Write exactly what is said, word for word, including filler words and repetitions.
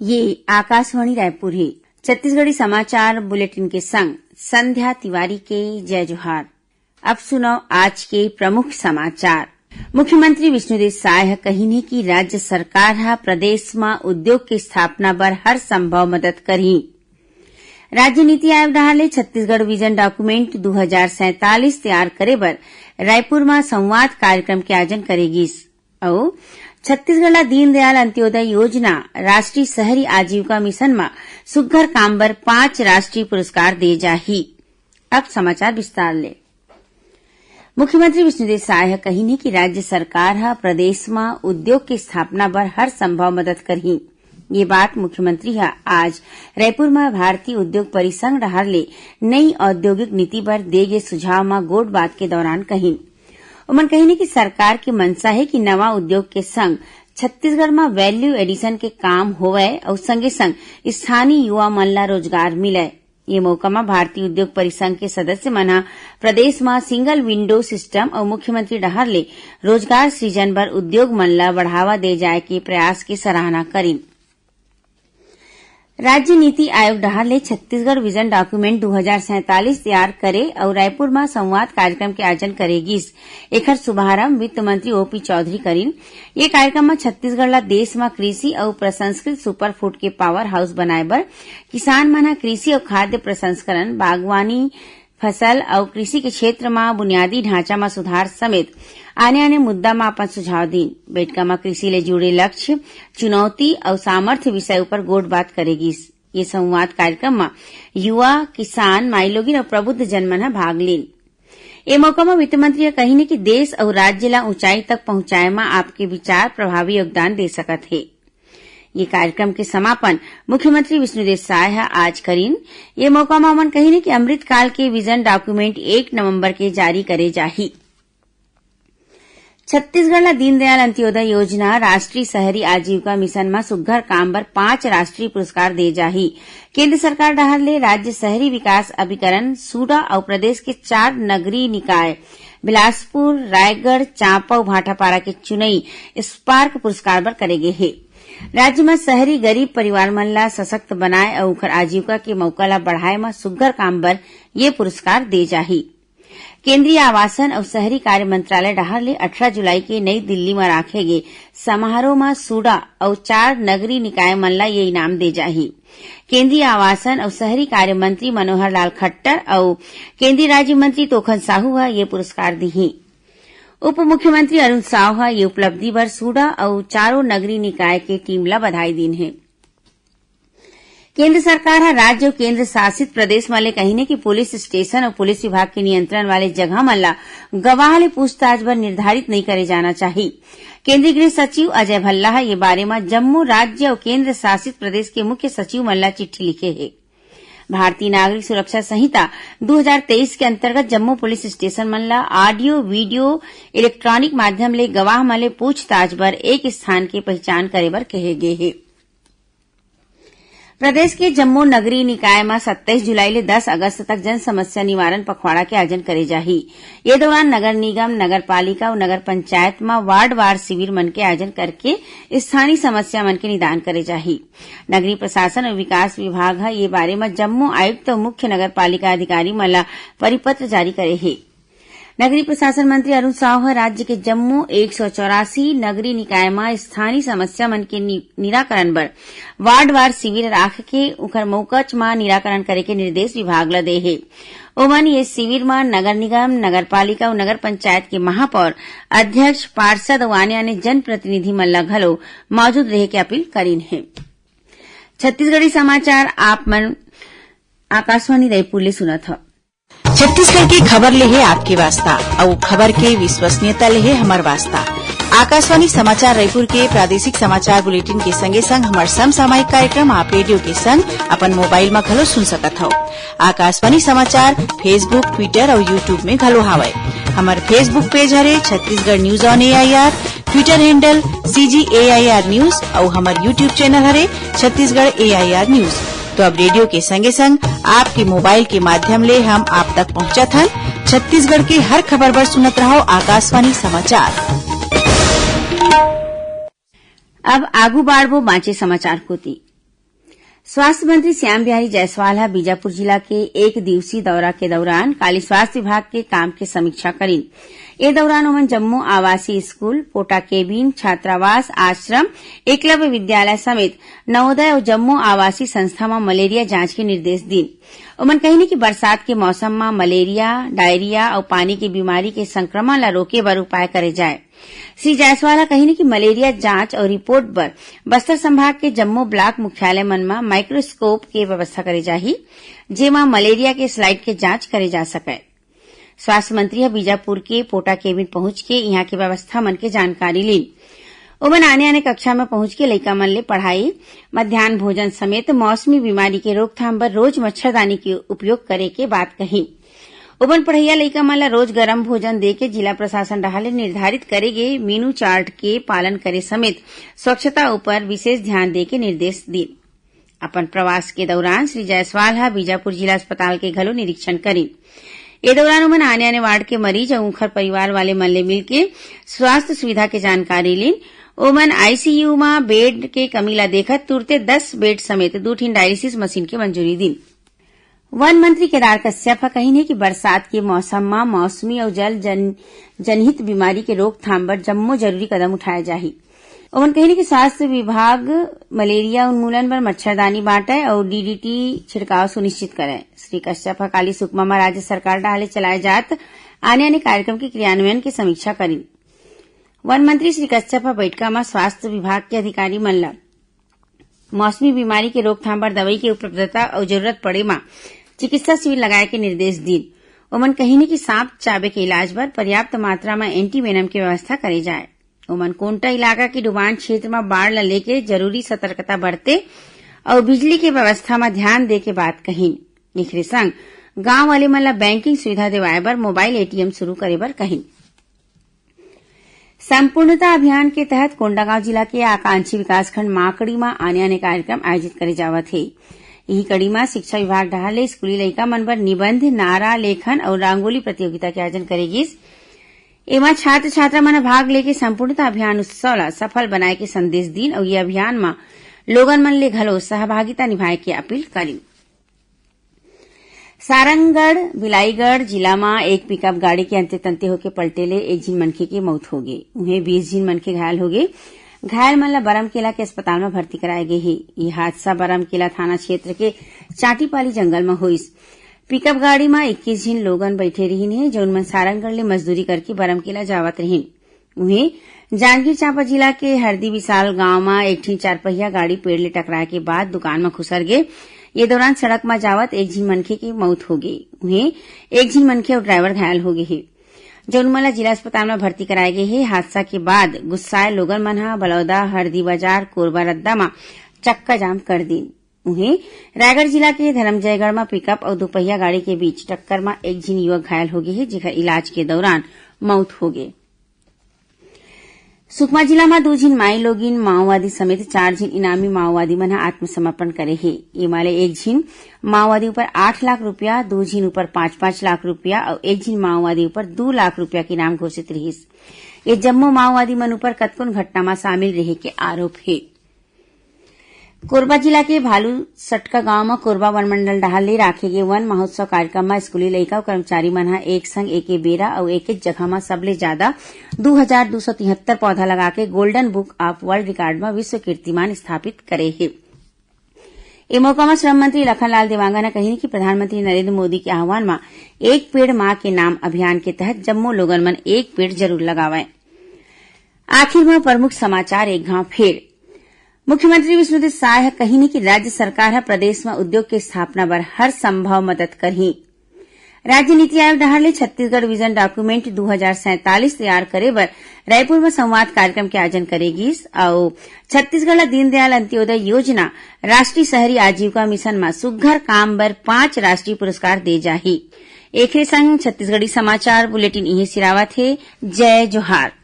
ये आकाशवाणी रायपुर हे। छत्तीसगढ़ी समाचार बुलेटिन के संग संध्या तिवारी के जय जोहार। अब सुनव आज के प्रमुख समाचार। मुख्यमंत्री विष्णुदेव साय ह कहिन हे कि राज्य सरकार ह प्रदेश म उद्योग के स्थापना बर हर संभव मदद करही। राज्य नीति आयोग डहार ले छत्तीसगढ़ विजन डॉक्यूमेंट दू हजार सैंतालीस तैयार करे बर रायपुर म संवाद कार्यक्रम के आयोजन करे गिस। अउ छत्तीसगढ़ ला दीनदयाल अंत्योदय योजना, राष्ट्रीय शहरी आजीविका मिशन म सुग्घर काम बर पांच राष्ट्रीय पुरस्कार दे जाही। अब समाचार विस्तार ले। मुख्यमंत्री विष्णुदेव साय ह कहिन हे कि राज्य सरकार ह प्रदेश म उद्योग के स्थापना बर हर संभव मदद करही। ये बात मुख्यमंत्री ह आज रायपुर म भारतीय उद्योग परिसंघ डहार ले नई औद्योगिक नीति बर दे गे सुझाव म गोठ बात के दौरान कहिन। ओमन कहिन कि सरकार के मंशा हे कि नवा उद्योग के संग छत्तीसगढ़ म वैल्यू एडिशन के काम होवय अउ संगे संग स्थानीय युवा मन ला रोजगार मिलय। ये मौका म भारतीय उद्योग परिसंघ के सदस्य मन ह प्रदेश म सिंगल विंडो सिस्टम अउ मुख्यमंत्री डहार ले रोजगार सृजन बर उद्योग मन ला बढ़ावा दे जाय के प्रयास के सराहना करिन। राज्य नीति आयोग डहार ले छत्तीसगढ़ विजन डॉक्यूमेंट दू हजार सैंतालीस तैयार करे अउ रायपुर म संवाद कार्यक्रम के आयोजन करे गिस। एखर शुभारंभ वित्त मंत्री ओपी चौधरी करिन। ये कार्यक्रम म छत्तीसगढ़ ला देश म कृषि अउ प्रसंस्कृत सुपर फूड के पावर हाउस बनाए बर किसान मन ह कृषि अउ खाद्य प्रसंस्करण, बागवानी, फसल अउ कृषि के क्षेत्र म बुनियादी ढांचा म सुधार समेत आने-आने मुद्दा म अपन सुझाव दीन। बैठका म कृषि ले जुड़े लक्ष्य, चुनौती अउ सामर्थ्य विषय उपर गोठ बात करे गिस। ये संवाद कार्यक्रम म युवा, किसान, माईलोगिन अउ प्रबुद्ध जन मन ह भाग लीन। ए मौका म वित्त मंत्री ह कहिन कि देश अउ राज्य ला ऊंचाई तक पहुंचाए म आपके विचार प्रभावी योगदान दे सकत हे। ये कार्यक्रम के समापन मुख्यमंत्री विष्णुदेव साय ह आज करिन। ये मौका म ओमन कहिन कि अमृतकाल के विजन डॉक्यूमेंट एक नवंबर के जारी करे जाही। छत्तीसगढ़ ला दीनदयाल अंत्योदय योजना, राष्ट्रीय शहरी आजीविका मिशन म सुग्घर काम बर पांच राष्ट्रीय पुरस्कार दे जाही। केंद्र सरकार डहार ले राज्य शहरी विकास अभिकरण, सूडा अउ प्रदेश के चार नगरीय निकाय बिलासपुर, रायगढ़, चांपा अउ भाटापारा के चुनई स्पार्क पुरस्कार बर करे गे हे। राज्य म शहरी गरीब परिवार मन ला सशक्त बनाए अउ उखर आजीविका के मौका ला बढ़ाए म सुग्घर काम बर ये पुरस्कार दे जाही। केंद्रीय आवासन अउ शहरी कार्य मंत्रालय डहार ले अठारह जुलाई के नई दिल्ली म राखे गे समारोह म सूडा अउ चार नगरीय निकाय मन ला ये इनाम दे जाही। केंद्रीय आवासन अउ शहरी कार्य मंत्री मनोहर लाल खट्टर अउ केंद्रीय राज्य मंत्री तोखन साहू ह ये पुरस्कार दिही। उप मुख्यमंत्री अरुण साव ह ये उपलब्धि बर सूडा अउ चारों नगरीय निकाय के टीम ला बधाई दीन हे। केंद्र सरकार ह राज्य अउ केंद्र शासित प्रदेश मन ले कहिन हे कि पुलिस स्टेशन अउ पुलिस विभाग के नियंत्रण वाले जगह मन ला गवाह ले पूछताछ बर निर्धारित नइ करे जाना चाही। केंद्रीय गृह सचिव अजय भल्ला ह ये बारे म जम्मो राज्य अउ केंद्र शासित प्रदेश के मुख्य सचिव मन ला चिट्ठी लिखे हे। भारतीय नागरिक सुरक्षा संहिता दू हजार तेईस के अंतर्गत जम्मो पुलिस स्टेशन मन ला ऑडियो, वीडियो, इलेक्ट्रॉनिक माध्यम ले गवाह मन ले पूछताछ बर एक स्थान के पहिचान करे बर कहे गे हे। प्रदेश के जम्मो नगरीय निकाय म सत्ताईस जुलाई ले दस अगस्त तक जन समस्या निवारण पखवाड़ा के आयोजन करे जाही। ये दौरान नगर निगम, नगर पालिका अउ नगर पंचायत म वार्डवार शिविर मन के आयोजन करके स्थानीय समस्या मन के निदान करे जाही। नगरीय प्रशासन अउ विकास विभाग ह ये बारे म जम्मो आयुक्त अउ मुख्य नगर पालिका अधिकारी मन ला परिपत्र जारी करे हे। नगरीय प्रशासन मंत्री अरुण साव ह राज्य के जम्मो एक सौ चौरासी नगरीय निकाय म स्थानीय समस्या मन के नि-, निराकरण बर वार्डवार शिविर राख के उखर मौकच म निराकरण करे के निर्देश विभाग ल दे हे। ओमन ये शिविर म नगर निगम, नगर पालिका अउ नगर पंचायत के महापौर, अध्यक्ष, पार्षद अउ आने-आने जनप्रतिनिधि मन ल घलो मौजूद रहे के अपील करिन हे। छत्तीसगढ़ी समाचार आप मन आकाशवाणी रायपुर ले सुनत हव। छत्तीसगढ़ के खबर ले हे आपके वास्ता, अउ खबर के विश्वसनीयता ले हे हमर वास्ता। आकाशवाणी समाचार रायपुर के प्रादेशिक समाचार बुलेटिन के संगे संग हमर समसामयिक कार्यक्रम आप रेडियो के संग अपन मोबाइल म घलो सुन सकत हव। आकाशवाणी समाचार Facebook, Twitter अउ YouTube में घलो हावय। हमर Facebook पेज हरे Chhattisgarh news on AIR, Twitter handle CG AIR news अउ हमर YouTube चैनल हरे छत्तीसगढ़ एआईआर न्यूज। तो अब रेडियो के संगे संग आपके मोबाइल के माध्यम ले हम आप तक पहुंचत हन। छत्तीसगढ़ के हर खबर बर सुनत रहव आकाशवाणी समाचार। अब आगू बाढ़बो बांचे समाचार कोति। स्वास्थ्य मंत्री श्याम बिहारी जायसवाल ह बीजापुर जिला के एक दिवसीय दौरा के दौरान काली स्वास्थ्य विभाग के काम के समीक्षा करिन। ए दौरान ओमन जम्मो आवासीय स्कूल, पोटा केबिन, छात्रावास, आश्रम, एकलव्य विद्यालय समेत नवोदय अउ जम्मो आवासीय संस्था म मलेरिया जांच के निर्देश दीन। ओमन कहिन कि बरसात के मौसम म मलेरिया, डायरिया अउ पानी के बीमारी के संक्रमण ल रोके बर उपाय करे जाए। श्री जायसवाल ह कहिन कि मलेरिया जांच अउ रिपोर्ट बर बस्तर संभाग के जम्मो ब्लॉक मुख्यालय मन म माइक्रोस्कोप के व्यवस्था करे जाही, जेमा मलेरिया के स्लाइड के जांच करे जा सकय। स्वास्थ्य मंत्री ह बीजापुर के पोटा केबिन पहुंच के इहां के व्यवस्था मन के जानकारी लीन। ओमन आने-आने कक्षा म पहुंच के लइका मन ले पढ़ाई, मध्यान्ह भोजन समेत मौसमी बीमारी के रोकथाम बर रोज मच्छरदानी के उपयोग करे के बात कहिन। ओमन पढ़इया लइका मन ल रोज गरम भोजन दे के जिला प्रशासन डहार ले निर्धारित करे गे मेनू चार्ट के पालन करे समेत स्वच्छता ऊपर विशेष ध्यान दे के निर्देश दीन। अपन प्रवास के दौरान श्री जायसवाल ह बीजापुर जिला अस्पताल के घलो निरीक्षण करिन। ए दौरान ओमन आने-आने वार्ड के मरीज अउ उंखर परिवार वाले मन ले मिलके स्वास्थ्य सुविधा के जानकारी लीन। ओमन आईसीयू म बेड के कमी ला देखत तुरते दस बेड समेत दू ठिन डायलिसिस मशीन के मंजूरी दीन। वन मंत्री केदार कश्यप ह कहिन हे कि बरसात के मौसम म मौसमी अउ जल जन-, जनहित बीमारी के रोकथाम बर जम्मो जरूरी कदम उठाए जाही। ओमन कहिन कि स्वास्थ्य विभाग मलेरिया उन्मूलन बर मच्छरदानी बांटय अउ डीडीटी छिड़काव सुनिश्चित करय। श्री कश्यप ह काली सुकमा म राज्य सरकार डहार ले चलाए जात आने-आने कार्यक्रम के क्रियान्वयन के समीक्षा करिन। वन मंत्री श्री कश्यप ह बइठका म स्वास्थ्य विभाग के अधिकारी मन ल मौसमी बीमारी के रोकथाम बर दवई के उपलब्धता अउ जरूरत पड़े म चिकित्सा शिविर लगाए के निर्देश दीन। ओमन कहिन कि सांप चाबे के इलाज बर पर्याप्त मात्रा म एंटीवेनम के व्यवस्था करे जाए। ओमन कोंटा इलाका के डुबान क्षेत्र म बाढ़ ल लेके जरूरी सतर्कता बरते अउ बिजली के व्यवस्था म ध्यान दे के बात कहिन। एखरे संग गांव वाले मन ल बैंकिंग सुविधा देवाए बर मोबाइल एटीएम शुरू करे बर कहिन। संपूर्णता अभियान के तहत कोंडागांव जिला के आकांक्षी विकासखंड माकड़ी म आने-आने कार्यक्रम आयोजित करे जावत हे। इही कड़ी म शिक्षा विभाग डहार ले स्कूली लइका मन बर निबंध, नारा लेखन अउ रंगोली प्रतियोगिता के आयोजन करे गिस। एमा छात्र-छात्रा मन ह भाग लेके संपूर्णता अभियान उत्सव ल सफल बनाए के संदेश दीन अउ ये अभियान म लोगन मन ले घलो सहभागिता निभाए के अपील करिन। सारंगढ़ बिलाईगढ़ जिला म एक पिकअप गाड़ी के अंते तंते होके पलटे ले एक झिन मनखे के मौत होगे। उहें, बीस झिन मनखे घायल होगे। घायल मन ल बरमकेला के अस्पताल म भर्ती कराए गे हे। ये हादसा बरमकेला थाना क्षेत्र के चाटीपाली जंगल म होइस। पिकअप गाड़ी म इक्कीस झिन लोगन बइठे रिहिन हे, जउन मन सारंगढ़ ले मजदूरी करके बरमकेला जावत रिहिन। उहें, जांजगीर चांपा जिला के हरदी विशाल गांव म एक ठिन चारपहिया गाड़ी पेड़ ले टकराए के बाद दुकान म खुसर गे। ये दौरान सड़क म जावत एक झिन मनखे के मौत होगे। उहें, एक झिन मनखे अउ ड्राइवर घायल होगे हे, जउन मन ल जिला अस्पताल म भर्ती कराए गे हे। हादसा के बाद गुस्साए लोगन मन ह बलौदा, हरदी बाजार, कोरबा रद्दा म चक्का जाम कर दीन। उहें, रायगढ़ जिला के धरमजयगढ़ म पिकअप अउ दुपहिया गाड़ी के बीच टक्कर म एक झिन युवक घायल होगे हे, जेकर इलाज के दौरान मौत होगे। सुकमा जिला म दू झिन माई लोगिन माओवादी समेत चार झिन इनामी माओवादी मन ह आत्मसमर्पण करे हे। एमा ले एक झिन माओवादी ऊपर आठ लाख रुपया, दू झिन ऊपर पाँच पाँच लाख रुपया अउ एक झिन माओवादी ऊपर दू लाख रुपया के इनाम घोषित रिहिस। ये जम्मो माओवादी मन ऊपर कतकोन घटना म शामिल रेहे के आरोप हे। कोरबा जिला के भालू सटका गांव म कोरबा वनमंडल डहार ले राखे गे वन महोत्सव कार्यक्रम म स्कूली लइका अउ कर्मचारी मन ह एक संग एके बेरा अउ एकेच जगह म सबले जादा दू हजार दू सौ तिहत्तर पौधा लगा के Golden Book of World Record म विश्व कीर्तिमान स्थापित करे हे। ए मौका म श्रम मंत्री लखनलाल देवांगन ह कहिन कि प्रधानमंत्री नरेंद्र मोदी के आह्वान म एक पेड़ मां के नाम अभियान के तहत जम्मो लोगन मन एक पेड़ जरूर लगावय। आखिर म प्रमुख समाचार एक घांव फेर। मुख्यमंत्री विष्णुदेव साय ह कहिन कि राज्य सरकार ह प्रदेश म उद्योग के स्थापना बर हर संभव मदद करही। राज्य नीति आयोग डहार ले छत्तीसगढ़ विजन डॉक्यूमेंट दू हजार सैंतालीस तैयार करे बर रायपुर म संवाद कार्यक्रम के आयोजन करे गिस अउ छत्तीसगढ़ ल दीनदयाल अंत्योदय योजना, राष्ट्रीय शहरी आजीविका मिशन म सुग्घर काम बर पांच राष्ट्रीय पुरस्कार दे जाही। एखरे संग छत्तीसगढ़ी समाचार बुलेटिन इहें सिरावत हे। जय जोहार।